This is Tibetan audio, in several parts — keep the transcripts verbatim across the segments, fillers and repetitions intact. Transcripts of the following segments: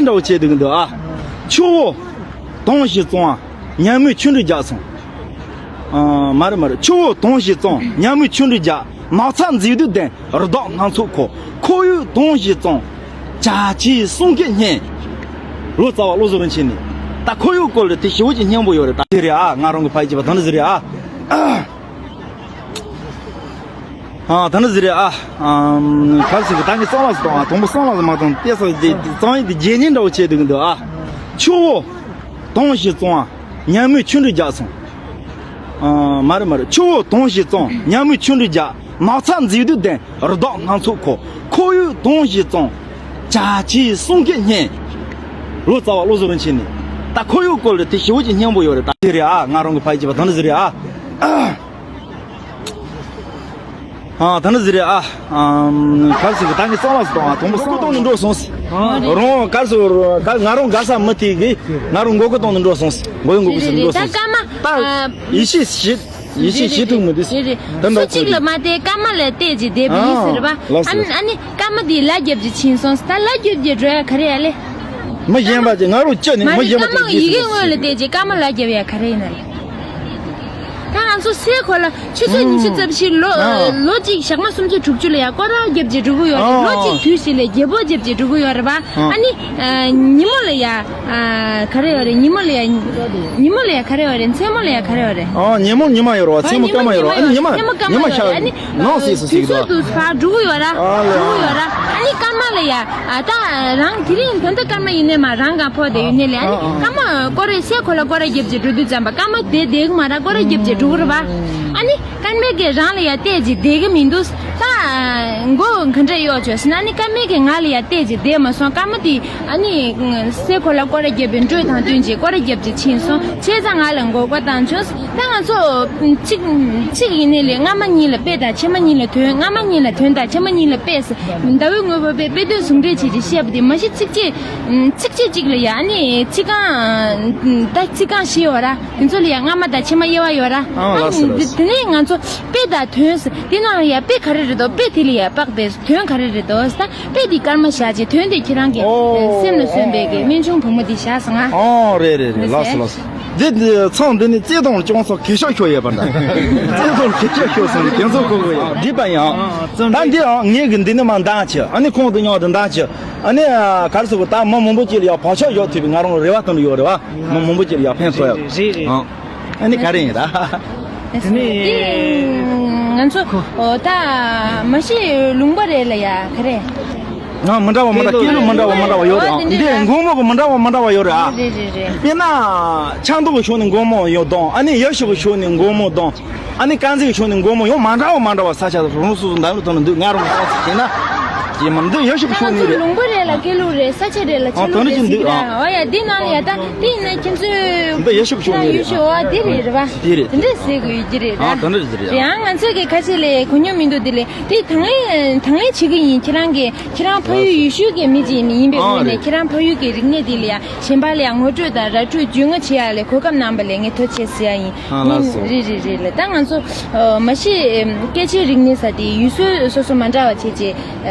འདྲ་བོ་བྱས་འདུག་འདུག་ཨ། ཆུ་བོ་དོང་བཞི་བཙོང་བ། ཉ་མོས་ཆུ་འབྲུ་རྒྱག་སོང་། ཨ། མ་རེད་མ་རེད། ཆུ་བོ་དོང་བཞི་བཙོང་། ཉ་མོས་ཆུ་འབྲུ་རྒྱག། ནགས་ཚལ་མཛེས་སྡུག་ལྡན། རི་དྭགས་སྣ་ཚོགས་འཁོར། ཁོར་ཡུག་དོང་བཞི་བཙོང་། བྱ་བྱིའུ་གསུང་སྐད་སྙན། ལོ་ཙཱ་བ་བློ་བཟང་རིན་ཆེན་ནས། ད་ཁོར་ཡུག་སྐོར་ལ་དེ་ཞེ་པོ་ཅིག་སྙན་པོ་ཡོད་རེད། ད་དེ་རེད་ཨ། ང་རང་གི་ཕ་ཡི་བྱས་པ་དང་འདྲ་ཟིག་རེད་ཨ། ཨ། ད་ནི་ཟེར་རེད་ཨ། ཨམ། ག་རེ་ཟེར་གི། ད་ངས་གཙང་ལགས་སུ་གཏོང་ཨ། དང་པོ་གཙང་ལགས་སུ་མ་གཏོང་། ལྟས་སོ་དེ་གཙང་ཡིན་དེ་རྗེས་ཉིན་འདྲ་བོ་བྱས་འདུག་གི་འདུག་ཨ། ཆུ་བོ་དོང་བཞི་བཙོང་ཨ། ཉ་མོས་ཆུ་འབྲུ་རྒྱག་སོང་། ཨ། མ་རེད་མ་རེད། ཆུ་བོ་དོང་བཞི་བཙོང་། ཉ་མོས་ཆུ་འབྲུ་རྒྱག། ནགས་ཚལ་མཛེས་སྡུག་ལྡན། རི་དྭགས་སྣ་ཚོགས་འཁོར། ཁོར་ཡུག་དོང་བཞི་བཙོང་། བྱ་བྱིའུ་གསུང་སྐད་སྙན། ལོ་ཙཱ་བ་བློ་བཟང་རིན་ཆེན་ནས། ད་ཁོར་ཡུག་སྐོར་ལ་དེ་ཞེ་པོ་ཅིག་སྙན་པོ་ཡོད་རེད། ད་དེ་རེད་ཨ། ང་རང་གི་ཕ་ཡི་བྱས་པ་དང་འདྲ་ཟིག་རེད་ཨ། ཨ། ད་ནི་ཟེར་རེད་ཨ། ཨམ། ག་རེ་ཟེར་གི། ད་ངས་གཙང་ལགས་སུ་གཏོང་ཨ། དང་པོ་གཙང་གཏོང་ནས་འགྲོ་སོང་ཟེར། རོང་ག་རེ་ཟེར། ང་རང་དགའ་ས་མི་དེ་གིས་ང་རང་མགོ་སྐོར་གཏོང་ནས་འགྲོ་སོང་ཟེར། མགོ་ཡང་མགོ་སྐོར་ཟེར་ནས་འགྲོ་སོང་ཟེར། ད་ཡིད་ཆེས་བྱེད། ཡིད་ཆེས་བྱེད་ཐུབ་མི་འདུག་ཟེར། ད་འདྲ་སུ་གཅིག་ལ་མ་བལྟས། སྐར་མ་ལ་བལྟས་ཀྱི་བསྡད་པ་ཡིན་ཟེར་བ། ཨ་ནི་ཨ་ནི་སྐར་མ་དེ་ལ་རྒྱབ་ཀྱི་ཕྱིན་སོང་ཟེར། ད་ལ་རྒྱབ་ཀྱི་འགྲོ་ཡ་ག་རེ་ཡ་ལེ། མི་གཞན་པ་ཅིག་ང་རང་ཅི་ནས་མི་གཞན་པ་ཅིག་ཡིད་ཀྱི་ངོས་ལ་བལྟས་ཀྱི་སྐར་མ་ལ་རྒྱབ་ཡ་ག་རེ་ཡིན་ན་ལེ། ད་ང་ཚོ་སའི་གོ་ལ་ཆུ་ཚོད་ཉི་ཤུ་རྩ་བཞི། ལོ་ལོ་གཅིག་ཞག་མ་སུམ་ཅུ་དྲུག་ཅུ་ལ་ཡ་སྐོར་ར་རྒྱབ་ཀྱི་འགྲོ་གི་ཡོད་རེད། ལོ་གཅིག་དུས་ཤིག་ལ་རྒྱལ་པོ་རྒྱབ་ཀྱི་འགྲོ་གི་ཡོད་རེད་པ། ཨ་ནི་ཉིན་མོ་ལ་ཡ་ག་རེ་ཡོད་རེད། ཉིན་མོ་ལ་ཡ་ཉིན་མོ་ལ་ཡ་ག་རེ་ཡོད་རེད། མཚན་མོ་ལ་ཡ་ག་རེ་ཡོད་རེད། ཨ། ཉིན་མོ་ཉི་མ་ཡོད་རེད་པ། མཚན་མོ་སྐར་མ་ཡོད་རེད་པ། ཨ་ནི་ཉི་མ་ཉི་མ་ཤར། ཨ་ནི་ནང་སྲིད་སུ་ཟིག་དུ་ཕར་འགྲོ་གི་ཡོད་ར། འགྲོ་གི་ཡོད་ར། ཨ་ནི་སྐར་མ་ལ་ཡ། ཨ། ད་རང་དེ་རིང་ད་ལྟ་སྐར་མ་ཡིན་ནས་མ། རང་ག་ཕོག་བསྡད་ཡོད་ནས་ལས། ཨ་ནི་སྐར་མ་སྐོར་རེ་སའི་གོ་ལ་སྐོར་ར་རྒྱབ་ཀྱི་འགྲོ་དུས་ཙམ་པ་སྐར་མ་དེ་བསྡད་གི་མ་ར། སྐོར་ར་རྒྱབ་ཀྱི་འགྲོ་གི་རེད་པ། ཨ་ནི་སྐར་མས་ཀྱི་རང་ལ་ཡ་བལྟས་ཀྱི་བསྡད་གི་མི་འདུག་ད་མགོ་ག་འདྲ་གཡོག་བྱོས་ཟེར་ན། ཨ་ནི་སྐར་མས་ཀྱི་ང་ལ་ཡ་བལྟས་ཀྱི་བསྡད་མ་སོང་། སྐར་མ་དེ་ཨ་ནི་སའི་གོ་ལ་སྐོར་ར་རྒྱབ་པའི་འགྲོས་དང་བསྟུན་གྱིས་སྐོར་ར་རྒྱབ་ཀྱི་ཕྱིན་སོང་། བྱས་ཙང་ང་ལ་མགོ་སྐོར་བཏང་བྱུང་། ད་ང་ཚོ་གཅིག་གཅིག་ཡིན་ནའི་ལས་སྔ་མ་གཉིས་ལ་དཔེ་དང་ཕྱི་མ་གཉིས་ལ་དོན། སྔ་མ་གཉིས་ལ་དོན་དང་ཕྱི་མ་གཉིས་ལ་དཔེ་ཟེར། ཟླ་འོད་དངོས་པོ་པས་དཔེ་དོན་ཟུང་འབྲེལ་བྱས་ཀྱི་བཤད་པ་དེ་མ་གཞི་ཚིགས་བཅད། ཚིགས་བཅད་གཅིག་ལ་ཡ་ཨ་ནི་ཚིག་རྐང་། ད་ཚིག་རྐང་བཞི་ཡོད་ར། དེ་ཚོ་ལ་ཡ་སྔ་མ་དང་ཕྱི་མ་དབྱེ་བ་ཡོད་ར། ཨ། ལགས་སོ། ལགས་སོ། དེ་ནས་ང་ཚོ་དཔེ་དང་དོན་ཟེར། དེ་ནང་ལ་ཡ་དཔེ་ག་རེ་རེད་དོ། དཔེ་དེ་ལ་ཡ་དཔག་པའི་དོན་ག་རེ་རེད་དོ་ཟེར། དཔེ་དེ་སྐར་མ་བཞག་བྱས། དོན་དེ་ཁྱེད་རང་གི་ཨོ། སེམས་ལ་སོན་པའི་གི་སྨན་ཆུང་བུ་མོ་དེ་བཞག་སོང་ང་། ཨོ། རེད་རེད་རེད། ལགས་སོ་ལགས་སོ། འདི་འདི་ཚང་འདི་ནི་བརྩེ་དུང་ལ་ཅུང་ཟད་གུས་ཞབས་ཞུ་ཡས་པ་འདྲ། བརྩེ་དུང་ལ་གུས་ཞབས་ཞུ་སོང་ནས་དེ་ཚོ་གོ་དགོས་ཡ། འགྲིག་པ་ཡིན་ཨ། ད་འདི་ཨ་ངས་གི་འདི་ནི་མ་འདང་ཆེ། ཨ་ནི་ཁོང་དུ་མཉམ་དུ་འདང་ཆེ། ཨ་ནི་ག་རེ་ཟེར་དགོས། ད་མི་མང་པོ་ཅིག་ལ་ཡ་བག་ཆགས་བཞག་ཐུབ་པའི་ང་རང་རེ་བ་དང་ཡོད་རེད་པ། མི་མང་པོ་ཅིག་ལ་ཡ་ཕན་ཐོགས་ཡ། རེད་རེད། ཨ། ཨ་ནི་ག་རེ་ཡིན་ད། དེ་ནི་ང་ཚོ་ད་མ་གཞི་ལུང་པ་རེ་ལ་ཡ་ག་རེ། ང་མི་འདྲ་བ་མི་འདྲ། སྐད་ལུགས་མི་འདྲ་བ་མི་འདྲ་བ་ཡོད་རེད་ཨ། འདི་མགོ་མོ་གི་མི་འདྲ་བ་མི་འདྲ་བ་ཡོད་རེད་ཨ། རེད་རེད་རེད། དཔེར་ན་ཆབ་མདོ་གི་ཕྱོགས་ནས་མགོ་མོ་ཡོད་དང་། ཨ་ནི་ཡུལ་ཤུལ་གི་ཕྱོགས་ནས་མགོ་མོ་དང་། ཨ་ནི་དཀར་མཛེས་ཕྱོགས་ནས་མགོ་མོ་ཡང་མ་འདྲ་བ་མ་འདྲ་བ་ས་ཆ་རང་སོ་སོ་འདམ་རུ་ཐོན་ནས་འདུག་ང་རང་གི་སོང་ཚེ་བྱས་ན། ཅེས་མ་འདི་ཡུལ་ཤུལ་ཕྱོགས་ནས་རེད། ལུང་པ་རེ་ལ་སྐད་ལུགས་རེ། ས་ཆ་རེ་ལ་ཆོས་ལུགས་རེ་ཟེར་གྱི་རེད། འོ་ཡ། འདི་ནང་ལ་ཡ་ད་འདི་ཡིན་ན་ཁྱེད་ཚོའི་འདི་ཡུལ་ཤུལ་ཕྱོགས་ནས་རེད། ཡུལ་ཤུལ་འོ་འདི་རེད་རེད་པ། འདི་རེད། དེ་འདྲ་ཟེར་དགོས་ཡོད་ཀྱི་རེད། ཨ། ད་འདི་རེད་ཟེར་ཡ། རེད་ཨ། ང་ཚོས་གི་ཁ་ཤས་ལས་གོ་མྱོང་མི་འདུག་དེ་ལས་དེ་དང་ལེན་དང་ལེན་བྱེད་གི་ཡིན། ཁྱེད་རང་གི་ཁྱེད་རང་ཕ་ཡུལ་ཡུལ་ཤུལ་གི་མི་ཅིག་ཡིན་པའི་ངོས་ནས་ཁྱེད་རང་ཕ་ཡུལ་གི་རིག་གནས་དེ་ལ་ཡ་གཞན་པ་ལ་ཡ་ངོ་སྤྲོད་དང་ར་སྤྲོད་བརྒྱུད་ངོ་བྱེད་ཡ་ལས་གོ་སྐབས་གནང་བ་ལས་ངས་ཐུགས་རྗེ་ཆེ་ཟེར་ཡ་ཡིན། ཨ། ལགས་སོ། རེད་རེད་རེད་ལ། ད་ང་ཚོ་མ་གཞི་སྐད་ཆའི་རིག་གནས་ཟེར་དེ་ཡུལ་སྲོལ་སོ་སོ་མ་འདྲ་བ་བྱས་རྗེས་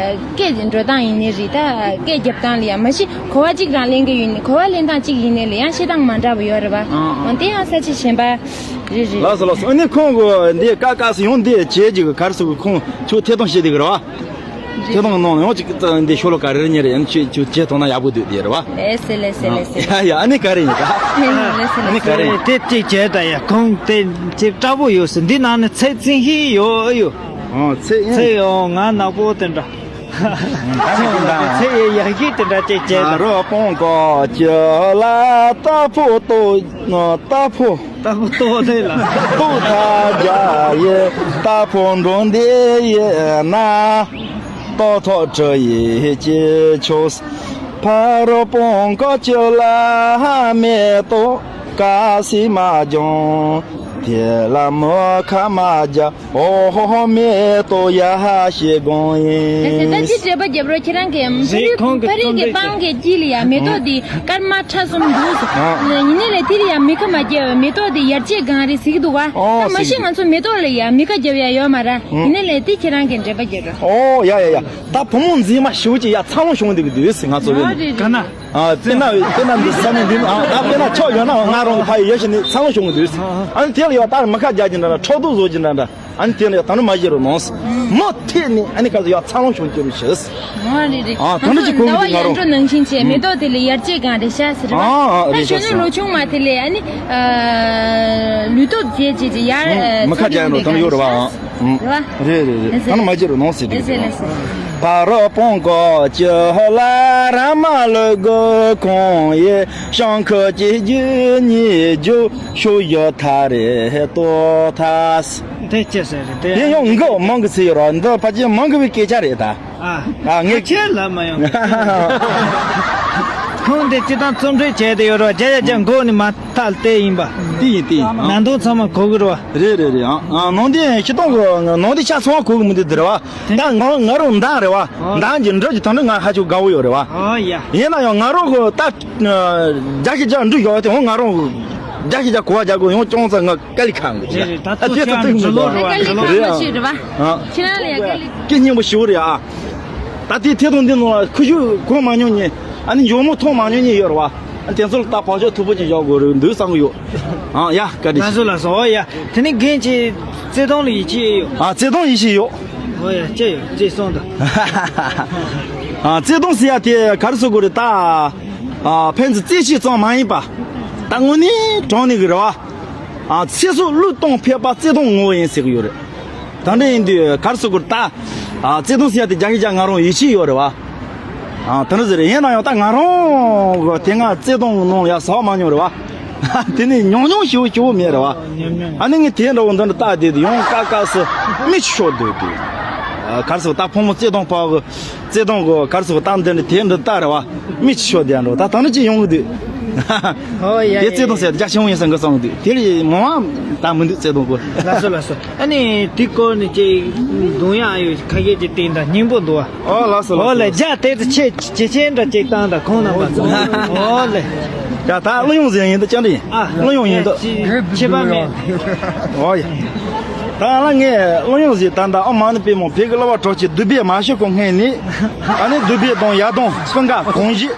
སྐད་འགྲོ་སྟངས་ཡིན་ནའི་རེད། ད་སྐད་རྒྱབ་སྟངས་ལ་ཡང་མ་གཞི་གོ་བ་གཅིག་རང་ལེན་གྱི་ཡོད་ནའི་གོ་བ་ལེན་སྟངས་གཅིག་ཡིན་ནའི་ལ་ཡང་བཤད་སྟངས་མ་འདྲ་བ་ཡོད་རེད་པ། ཨང་། དེ་ཡང་ས་ཆ་གཞན་པ་རེད་རེད། ལགས་སོ་ལགས་སོ། ཨ་ནི་ཁོང་གི་འདི་ཀ་ཀ་སི་ཡང་འདི་བྱས་ཀྱི་ག་རེ་ཟེར་གི། ཁོང་ཁྱོད་ཐད་གཏོང་བྱེད་བསྡད་ཀྱི་རེད་པ། ཐད་གཏོང་གནང་ཡང་ཅིག་འདི་ཤོ་ལོ་ཀ་རེ་རེ་གཉིས་རེ་ཡང་ཁྱོད་ཁྱོད་བྱས་ཐུབ་ན་ཡག་པོ་འདུག་དེ་རེད་པ། ལགས་སེ་ལགས་སེ་ལགས་སེ། ཡ་ཡ། ཨ་ནི་ག་རེ་ཡིན་ད། ལགས་སེ་ཨ་ནི་ལགས་སེ། ག་རེ་ཡིན། དེ་གཅིག་བྱས་ད་ཡ། ཁོང་དེ་ཅིག་སྐྲག་པོ་ཡོད་ཟེར། འདི་ནང་ནས་ཚེ་བཙན་ཤེས་ཡོད་ཨ་ཡོད། ཨོ། ཚེ་ཡིན། ཚེ་ཡོད། ང་ནག་པོ་དེ་འདྲ། ཚེ་ཡི་ཡ་གི་དེ་འདྲ་ཅིག་བྱས་ད། རོ་སྤུན་ཀོ་ཅོ་ལ་རྟ་ཕོ་ཏོ། རྟ་ཕོ། རྟ་ཕོ་ཏོ་ལེ་ལ། ཏོ་ཐ་རྒྱ་ཡི་རྟ་ཕོ་འགྲོ་འདི་ཡི་ན། ཏོ་ཐོ་ཁྲི་ཡི་ཅི་ཆོས། ཕ་རོ་སྤུན་ཀོ་ཅོ་ལ་མེ་ཏོ་ཀ་སི་མ་ཇོང་། དེ་ལ་མི་ཁ་མ་རྒྱབ། ཨོ་ཧོ་ཧོ་མེ་ཏོག་ཡ་ཧ་ཞེས་དགོངས་ཡིན། ད་ཅི་འགྲེལ་པ་རྒྱབ་རོགས་ཁྱེད་རང་གིས། རེད། ཁོང་གིས་ཕ་རིག་གི་ཁོང་གིས་སྤང་གི་དཀྱིལ་ལ་ཡ་མེ་ཏོག་དེ་སྐར་མ་ཕྲ་གསུམ་འདུག་ཟེར། ཨ། ཡིན་ནའི་ལས་དེ་ལ་ཡ་མི་ཁ་མ་རྒྱབ་པས། མེ་ཏོག་དེ་ཡར་རྒྱས་གང་རེད་ཟེར་གྱི་འདུག་བ། ཨོ། ད་མ་གཞི་ང་ཚོ་མེ་ཏོག་ལ་ཡ་མི་ཁ་རྒྱབ་ཡ་ཡོད་མ་རེད། ཡིན་ནའི་ལས་དེ་ཁྱེད་རང་གིས་འགྲེལ་པ་རྒྱབ་རོགས། ཨོ་ཡ་ཡ་ཡ། ད་བུ་མོ་མཛེས་མ་ཞེ་པོ་ཅིག་ཡ་འཚར་ལོངས་བྱུང་བསྡད་ཀྱི་འདུག་ཟེར། ང་ཚོ་བས་ནི། ག་ན། ཨ། དཔེར་ན་དཔེར་ན་འདི་ས་ནས་འདི། ཨ། ད་དཔེར་ན་ཕྱོགས་ཡོད་ན་ང་རང་གི་ཕ་ཡུལ་ཡོད་ཞིག་ནས་འཚར་ལོངས་བྱུང་གི་འདུག་ཟེར། ཨ་ནི་དེ་ལ་ཡང་ད་མི་ཁ་རྒྱག་གི་འདྲ་འདྲ། ཕྲག་དོག་བཟོ་གི་འདྲ་འདྲ། ཨ་ནི་དེ་ལ་ཡང་ད་ནི་མ་བྱེད་རོགས་གནང་ཟེར། མུ་མཐུད་ནས་ཨ་ནི་ག་ཚོད་ཡང་འཚར་ལོངས་བྱུང་གི་རེད་ཤག་ཟེར། ཨ། ད་ནི་ཅིག་གོ་གི་འདུག་ང་རང་། ཟླ་བ་ཡར་འགྲོ་ནང་བཞིན་བྱས། མེ་ཏོག་དེ་ལ་ཡར་རྒྱས་གང་རེད་ཤག་ཟེར་བ། ཨ་ཨ། རེད་ཤག་ཟེར། ད་གཞོན་ནུ་ལོ་ཆུང་མ་དེ་ལ་ཨ་ནི། ཨ། ལུས་སྟོབས་རྒྱས་བྱས་ཀྱི་ཡར། ཨ། མི་ཁ་རྒྱག་ཡ་འགྲོ་ད་ནི་ཡོད་རེད་བ། ཨང་། རེད་བ། རེད་རེད་རེད། ད་ནི་མ་བྱེད་རོགས་གནང་ཟེར་གྱི་འདུག་ལགས་སོ། བ་རོ་སྤང་གོ་ཅི་ལ་ར་མ་ལུ་གུ་ཁོང་ཡེ་ཤང་ཁུ་ཅི་རྒྱུ་ཉི་རྒྱུ་ཤུ་ཡོ་ཐ་རེ་ཏོ་ཐ་སི། དེ་ཅི་ཟེར་རེད་དེ། དེ་ཡང་འགོ་མང་གི་ཚེ་ཡོད་ར། འདི་ཕལ་ཆེར་མང་གི་བའི་སྐད་ཆ་རེད་ད། ཨ། ཨ། ངས་ཁྱེད་ལ་མ་ཡོང་། ཁོང་དེ་སྤྱི་བཏང་རྩོམ་འབྲི་བྱས་ཏེ་ཡོད་ར། རྒྱ་ཡ་རྒྱ་མགོ་ནས་མ་ཐལ་དེ་ཡིན་པ། དེ་ཡིན་དེ་ཡིན། ཨ། ནང་དོན་ཚང་མ་གོ་གི་ར་བ། རེད་རེད་རེད། ཨ། ཨ། ནང་དེ་སྤྱི་བཏང་གི་ནང་དེ་ཆ་ཚང་མ་གོ་གི་མི་འདུག་དེ་ར་བ། ད་ང་ང་རང་འདང་རེད་བ། འདང་གི་འདྲ་གི་ད་ནི་ང་ཧ་ཅང་དགའ་བོ་ཡོད་རེད་བ། ཨོ་ཡ། ཡིན་ན་ཡང་ང་རང་གི་ད་བརྒྱ་ཞིག་བརྒྱ་འབྲི་ཡོད་དེ། འོ། ང་རང་བརྒྱ་ཞིག་བརྒྱ་གོ་བ་རྒྱག་དགོས་ཡོང་ཅུང་ཙམ་ང་དཀའ་ལས་ཁག་འདུག་རེད་རེད། ད་ཨ། ཚོ་དེ་ཚོ་ཁྱེད་ཚོ་རང་འབྲི་ལོ་རེད་བ། དཀའ་ལས་ཁག་རེད། ཨ། མ་ཞིག་རེད་བ། ཨ། ཁྱེད་རང་ལ་ཡ་དཀའ་ལས། སྐད་སྙན་པོ་ཞེ་པོ་རེད་ཨ། ད་དེའི་ཐད་གཏོང་འདི་ནང་ལ་ཁུ་བྱུག་གོ་མ་མྱོང་མཁན། ཨ་ནི་མགྱོགས་མོ་མཐོང་མ་མྱོང་མཁན་ཡོད་རེད་བ། ཨ། དེ་ཚོ་ལ་ད་བག་ཆགས་མཐུག་པོ་ཅིག་བཞག་དགོས་རེད་འདུག་བསམ་གི་ཡོད། ཨ་ཡ། བཀའ་དྲིན་ལགས་ཆེ། སོ་ལགས་སོ། ཨོ་ཡ། དེ་ནི་རྒན་གྱིས་བརྩེ་དུང་ལ་ཡིད་ཆེས་ཡོད། ཨ། བརྩེ་དུང་ཡིད་ཆེས་ཡོད། ཨོ་ཡ། ཅི་ཡོད་ཅི་གསུང་དང་། ཨ། བརྩེ་དུང་ཟེར་ཡ་དེ་ག་རེ་ཟེར་དགོས་རེད་ད། ཨ། ཕན་ཚུན་རྩེ་གཅིག་ཙམ་མ་ཡིན་པ། ད་དངོས་གནས་དྲང་གནས་གི་རེད་བ། ཨ། ཚེ་སྲོག་བློས་གཏོང་ཕོད་པ་བརྩེ་དུང་ངོ་བོ་ཡིན་ཟེར་གི་ཡོད་རེད། ད་འདྲ་ཡིན་དུས་ག་རེ་ཟེར་དགོས་རེད་ད། ཨ། བརྩེ་དུང་ཟེར་ཡ་དེ་བརྒྱ་ཆ་བརྒྱ་ང་རང་ཡིད་ཆེས་ཡོད་རེད་བ། ཨ། དེ་འདྲ་ཟེར་རེད། ཡིན་ན་ཡང་ད་ང་རང་གི་དེ་སྔ་བརྩེ་དུང་ནང་ཡ་ཟ་བ་མ་མྱོང་རེད་བ། དེ་ནི་མྱོང་མྱོང་ཞེ་པོ་ཞེ་པོ་མེད་རེད་བ། ཨ་ནི་ངས་དེ་འདྲ་བོ་འདི་འདྲ་བལྟ་བསྡད་དུས་ཡང་ཀ་ཀ་སི་མིག་ཆུ་ཤོར་སྡོད་དུས། ཨ། ག་རེ་ཟེར་ད་ཕོ་མོ་བརྩེ་དུང་ཕོག་གི། བརྩེ་དུང་གི་ག་རེ་ཟེར་ད་འདི་འདྲ་དེ་འདྲ་བལྟ་རེད་བ། མིག་ཆུ་ཤོར་བསྡད་འགྲོ། ད་ད་ནི་ཅི་ཡོང་གི་འདུག་ཨོ་ཡ། དེ་ཡ་བརྩེ་དུང་ཡ་ཟེར་རྒྱ་ཆེན་པོ་ཡིན་བསམ་གི་བསམ་གི་འདུག་དེ་ལས་མང་བ་ད་མི་འདུག་བརྩེ་དུང་གི། ལགས་སོ་ལགས་སོ། ཨ་ནི་དེ་སྐོར་ནས་ཅིག་གདོང་ཡག་ཡོད་ཁ་ཤས་ཅིག་བསྟན་དང་སྙིང་པོ་འདུག་བ། ཨོ་ལགས་སོ་ལགས་སོ། ཨོ་ལེ། རྒྱ་དེ་ཚོ་ཆེ་ཇེ་ཆེན་འདྲ་ཅིག་བཏང་དང་ཁོང་རྣམ་པ་ཚོ། ཨོ་ལེ། ཡ་ད་གླུ་དབྱངས་ཟེར་ཡིན་ད་ཅང་རེད། ཨ། གླུ་དབྱངས་ཡིན་ད། ཅི་ཆེ་བ་མེད། ཨོ་ཡ། ད་ང་ལ་ངས་གླུ་དབྱངས་ཟེར་ད་ད་ཨ་མ་ནི་པད་མོ་བོད་ཀྱི་གླུ་བ་གྲགས་ཆེ་དུ་བེ་མ་ཤི་ཁོ་སྔས་ནས། ཨ་ནི་དུ་བེ་དང་ཡ་དང་ཀུན་དགའ་གོང་བཞི།